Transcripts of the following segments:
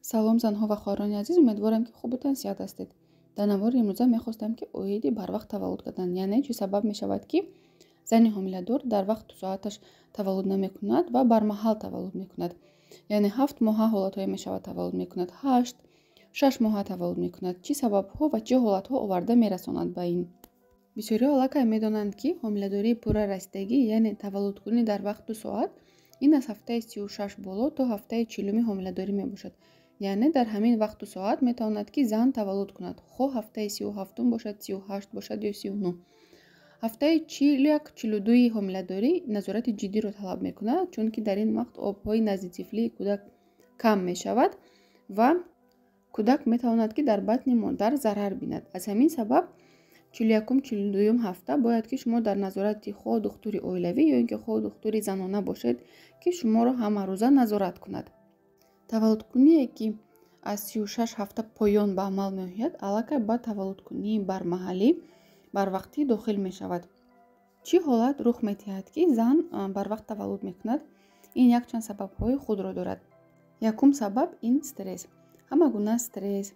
Салом, занҳо ва хоҳарони азиз, умедворам, ки хубу тансиҳат ҳастед. Дар навори имрӯза мехостам, ки оиди барвақт таваллуд кардан, яъне чӣ сабаб мешавад, ки зани ҳомиладор дар вақту соаташ таваллуд намекунад ва бармаҳал таваллуд мекунад. Яъне 7 моҳа ҳолатҳое мешавад таваллуд мекунад, 8, 6 моҳа таваллуд мекунад. Чӣ сабабҳо ва чӣ ҳолатҳо оварда мерасонад ба ин? Бисёриҳо аллакай медонанд, ки ҳомиладории пурра расидагӣ, яъне таваллудкунӣ дар вақту соат, ин аз ҳафтаи 36 боло то ҳафтаи 40-уми ҳомиладорӣ мебошад. Яъне дар ҳамин вақту соат метавонад, ки зан таваллуд кунад, хоҳ ҳафтаи 37-ум бошад, 38 бошад ё 39. Ҳафтаи 41, 42-и ҳомиладорӣ назорати ҷиддиро талаб мекунад, чунки дар ин вақт обҳои назди тифлии кӯдак кам мешавад ва кӯдак метавонад, ки дар батни модар зарар бинад. Аз ҳамин сабаб 41-ум, 42-юм ҳафта бояд, ки шумо дар назорати хоҳ духтури оилавӣ ё ин ки хоҳ духтури занона бошед, ки шуморо ҳамарӯза назорат кунад. Таваллудкуние, ки аз 36 ҳафта поён ба амал меояд, аллакай ба таваллудкунии бармаҳалӣ, барвақтӣ дохил мешавад. Чӣ ҳолат рух медиҳад, ки зан барвақт таваллуд мекунад? Ин якчанд сабабҳои худро дорад. Якум сабаб ин стресс. Ҳама гуна стресс,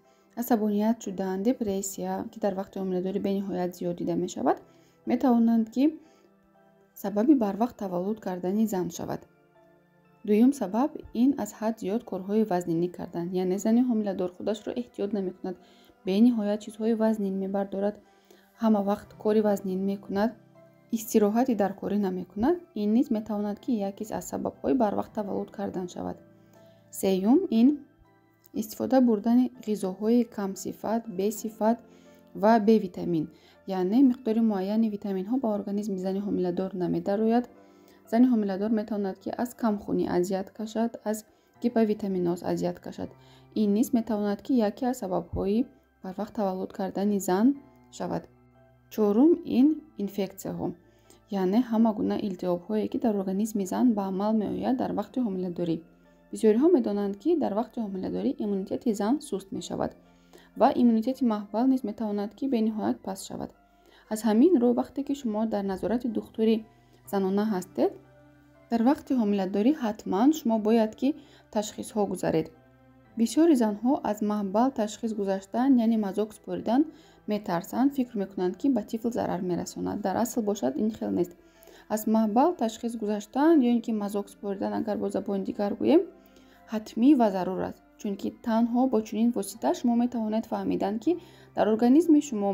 асабоният шудан, депрессия, ки дар вақти ҳомиладорӣ бениҳоят зиёд дида мешавад, метавонанд, ки сабаби барвақт таваллуд кардани зан шавад. Дуюм сабаб ин аз ҳад зиёд корҳои вазнинӣ кардан, яъне зани ҳомиладор худашро эҳтиёт намекунад, бениҳоят чизҳои вазнин мебардорад, ҳама вақт кори вазнин мекунад, истироҳати даркорӣ намекунад. Ин низ метавонад, ки яке аз сабабҳои барвақт таваллуд кардан шавад. Сеюм ин истифода бурдани ғизоҳои камсифат, бесифат ва бевитамин, яъне миқдори муайяни витаминҳо ба организми зани ҳомиладор намедарояд. Зани ҳомиладор метавонад, ки аз камхунӣ азият кашад, аз гиповитаминоз азият кашад. Ин низ метавонад, ки яке аз сабабҳои барвақт таваллуд кардани зан шавад. Чорум ин инфексияҳо, яъне ҳама гуна илтиҳобҳое, ки дар организми зан ба амал меояд дар вақти ҳомиладорӣ. Бисёриҳо медонанд, ки дар вақти ҳомиладорӣ иммунитети зан суст мешавад ва иммунитети маҳбал низ метавонад, ки бениҳоят паст шавад. Аз ҳамин рӯ, вақте ки шумо дар назорати духтури занона ҳастед дар вақти ҳомиладорӣ, ҳатман шумо бояд, ки ташхисҳо гузаред. Бисёри занҳо аз маҳбал ташхис гузаштан, яъне мазок супоридан метарсанд, фикр мекунанд, ки ба тифл зарар мерасонад. Дар асл бошад, ин хел нест. Аз маҳбал ташхис гузаштан ё ин ки мазок супоридан, агар бо забони дигар гӯем, ҳатмӣ ва зарур аст, чунки танҳо бо чунин восита шумо метавонед фаҳмидан, ки дар организми шумо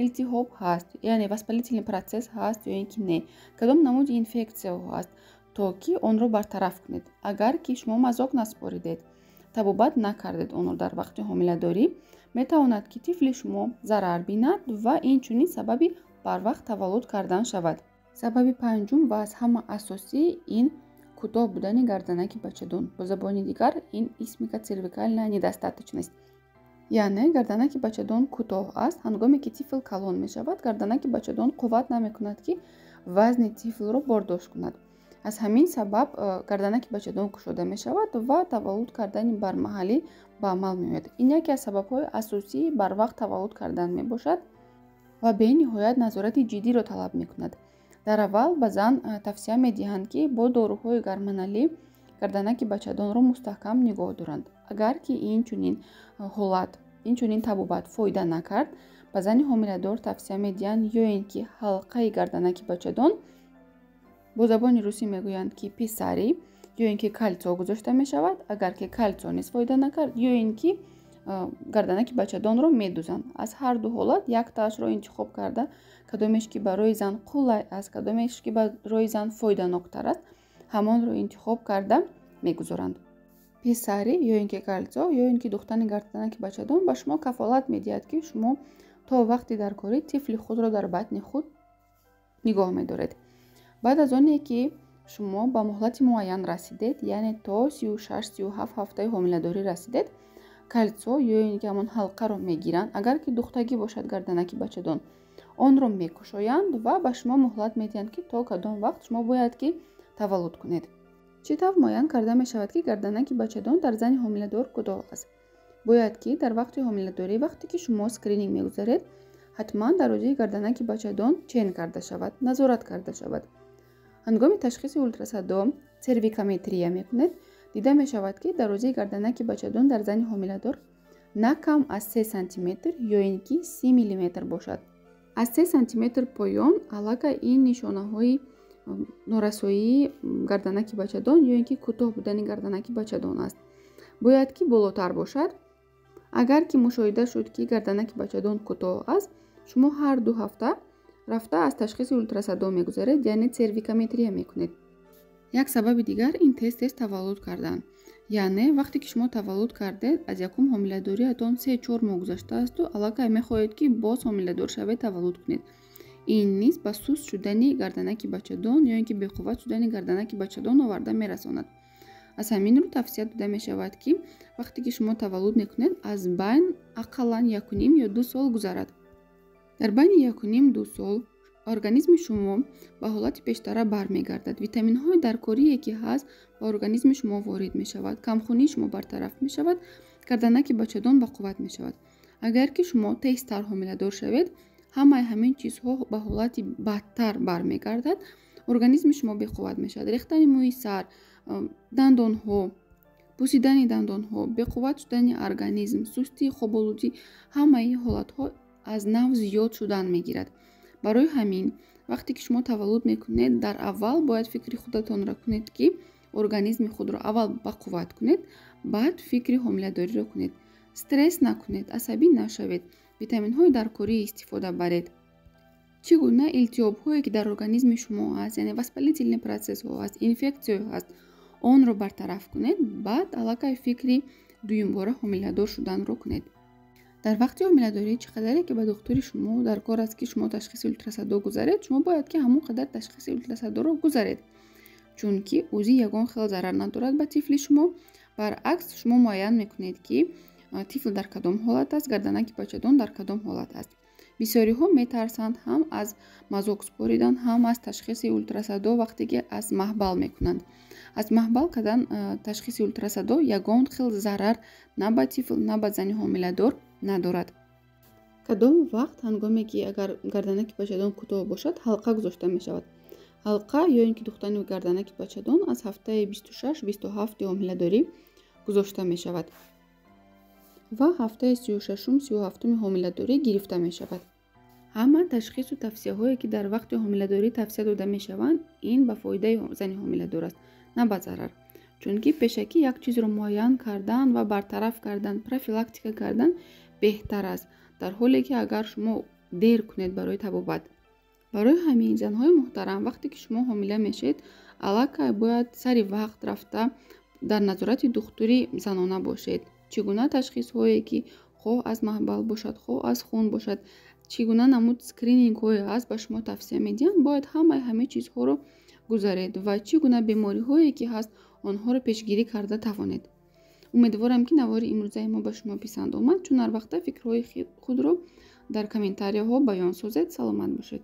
илтиҳоб ҳаст, яъне воспалительный процесс ҳаст ё ин ки не, кадом намуди инфексияҳо ҳаст, то ки онро бартараф кунед. Агар ки шумо мазок насупоридед, табобат накардед онро дар вақти ҳомиладорӣ, метавонад, ки тифли шумо зарар бинад ва инчунин сабаби барвақт таваллуд кардан шавад. Сабаби панҷум ва аз ҳама асосӣ ин кӯтоҳ будани гарданаки бачадон, бо забони дигар ин истмико-цервикальная недостаточность, яъне гарданаки бачадон кӯтоҳ аст. Ҳангоме ки тифл калон мешавад, гарданаки бачадон қувват намекунад, ки вазни тифлро бордошт кунад. Аз ҳамин сабаб гарданаки бачадон кушода мешавад ва таваллуд кардани бармаҳалӣ ба амал меояд. Ин яке аз сабабҳои асосии барвақт таваллуд кардан мебошад ва бениҳоят назорати ҷиддиро талаб мекунад. Дар аввал ба зан тавсия медиҳанд, ки бо доруҳои гормоналӣ гарданаки бачадонро мустаҳкам нигоҳ доранд. Агар ки ин чунин ҳолат, ин чунин табобат фоида накард, ба зани ҳомиладор тавсия медиҳанд ё ин ки ҳалқаи гарданаки бачадон, бо забони русӣ мегӯянд, ки пессарий, ё ин ки кольцо гузошта мешавад. Агар ки кольцо низ фоида накард, ё ин ки гарданаки бачадонро медузанд. Аз ҳар ду ҳолат яктаашро интихоб карда, кадомеш ки барои зан қулай аст, кадомеш ки барои зан фоиданоктар аст, ҳамонро интихоб карда мегузоранд. Пессарий ё ин ки кольцо, ё ин ки духтани гарданаки бачадон ба шумо кафолат медиҳад, ки шумо то вақти даркорӣ тифли худро дар батни худ нигоҳ медоред. Баъд аз оне ки шумо ба муҳлати муайян расидед, яъне то 36, 37 ҳафтаи ҳомиладорӣ расидед, кольцо ё ин ки ҳамон ҳалқаро мегиранд. Агар ки духтагӣ бошад гарданаки бачадон, онро мекушоянд ва ба шумо муҳлат медиҳанд, ки то кадом вақт шумо бояд, ки таваллуд кунед. Чӣ тавр муайян карда мешавад, ки гарданаки бачадон дар зани ҳомиладор кӯтоҳ аст? Бояд, ки дар вақти ҳомиладорӣ, вақте ки шумо скрининг мегузаред, ҳатман дарозии гарданаки бачадон чен карда шавад, назорат карда шавад. Ҳангоми ташхиси ултрасадо, цервикометрия мекунед. Дида мешавад, ки дарозии гарданаки бачадон дар зани ҳомиладор на кам аз 3 сантиметр ё ин ки 30 миллиметр бошад. Аз 3 сантиметр поён аллакай ин нишонаҳои норасоии гарданаки бачадон ё ин ки кӯтоҳ будани гарданаки бачадон аст. Бояд ки болотар бошад. Агар ки мушоҳида шуд, ки гарданаки бачадон кӯтоҳ аст, шумо ҳар 2 ҳафта рафта аз ташхиси ултрасадо мегузаред, яъне цервикометрия мекунед. Як сабаби дигар ин тез-тез таваллуд кардан. Яъне вақте ки шумо таваллуд кардед, аз якум ҳомиладориятон 3-4 моҳ гузаштаасту аллакай мехоҳед, ки боз ҳомиладор шавед, таваллуд кунед. Ин низ ба суст шудани гарданаки бачадон ё ин ки беқувват шудани гарданаки бачадон оварда мерасонад. Аз ҳамин рӯ тавсия дода мешавад, ки вақте ки шумо таваллуд мекунед, аз байн ақаллан 1,5 ё 2 сол гузарад. Дар байни 1,5-2 сол организми шумо ба ҳолати пештара бармегардад. Витаминҳои даркорие ки ҳаст ба организми шумо ворид мешавад, камхунии шумо бартараф мешавад, гарданаки бачадон ба қувват мешавад. Агар ки шумо тезтар ҳомиладор шавед, ҳамаи ҳамин чизҳо ба ҳолати бадтар бармегардад, организми шумо беқувват мешавад. Рехтани мӯи сар, дандонҳо, пусидани дандонҳо, беқувват шудани организм, сустии хоболудӣ, ҳамаи ҳолатҳо аз нав зиёд шудан мегирад. Барои ҳамин вақте ки шумо таваллуд мекунед, дар аввал бояд фикри худатонро кунед, ки организми худро аввал ба қувват кунед, баъд фикри ҳомиладориро кунед. Стресс накунед, асабӣ нашавед, витаминҳои даркорӣ истифода баред. Чӣ гуна илтиҳобҳое ки дар организми шумо аст, яъне воспалительный процессҳо аст, инфексияҳо аст, онро бартараф кунед, баъд аллакай фикри дуюмбора ҳомиладор шуданро кунед. Дар вақти ҳомиладорӣ чӣ қадаре ки ба духтури шумо дар кор аст, ки шумо ташхиси ултрасадо гузаред, шумо бояд ки ҳамон қадар ташхиси ултрасадоро гузаред, чунки УЗИ ягон хел зарар надорад ба тифли шумо. Баръакс, шумо муайян мекунед, ки тифл дар кадом ҳолат аст, гарданаки бачадон дар кадом ҳолат аст. Бисёриҳо метарсанд ҳам аз мазок споридан, ҳам аз ташхиси ултрасадо вақте ки аз маҳбал мекунанд. Аз маҳбал кардан ташхиси ултрасадо ягон хел зарар на ба тифл, на ба зани ҳомиладор надорад. Кадом вақт ҳангоме ки агар гарданаки бачадон кӯтоҳ бошад, ҳалқа гузошта мешавад. Ҳалқа ё ин ки духтани гарданаки бачадон аз ҳафтаи 26-27 ҳомиладорӣ гузошта мешавад ва ҳафтаи 36-37 ҳомиладорӣ гирифта мешавад. Ҳама ташхису тавсияҳое ки дар вақти ҳомиладорӣ тавсия дода мешаванд, ин ба фоидаи зани ҳомиладор аст, на ба зарар. Чунки пешакӣ як чизро муайян кардан ва бартараф кардан, профилактика кардан беҳтар аст, дар ҳоле ки агар шумо дер кунед барои табобат. Барои ҳамин занҳои муҳтарам, вақте ки шумо ҳомила мешавед, аллакай бояд сари вақт рафта дар назорати духтури занона бошед. Чӣ гуна ташхисҳое ки хоҳ аз маҳбал бошад, хоҳ аз хун бошад, чӣ гуна намуд скринингҳое ҳаст ба шумо тавсия медиҳанд, бояд ҳамаи ҳамин чизҳоро гузаред ва чӣ гуна бемориҳое ки ҳаст онҳоро пешгирӣ карда тавонед. Умедворам, ки навори имрӯзаи мо ба шумо писанд омад. Чун ҳар вақта фикрҳои худро дар комментарияҳо баён созед. Саломат бошед.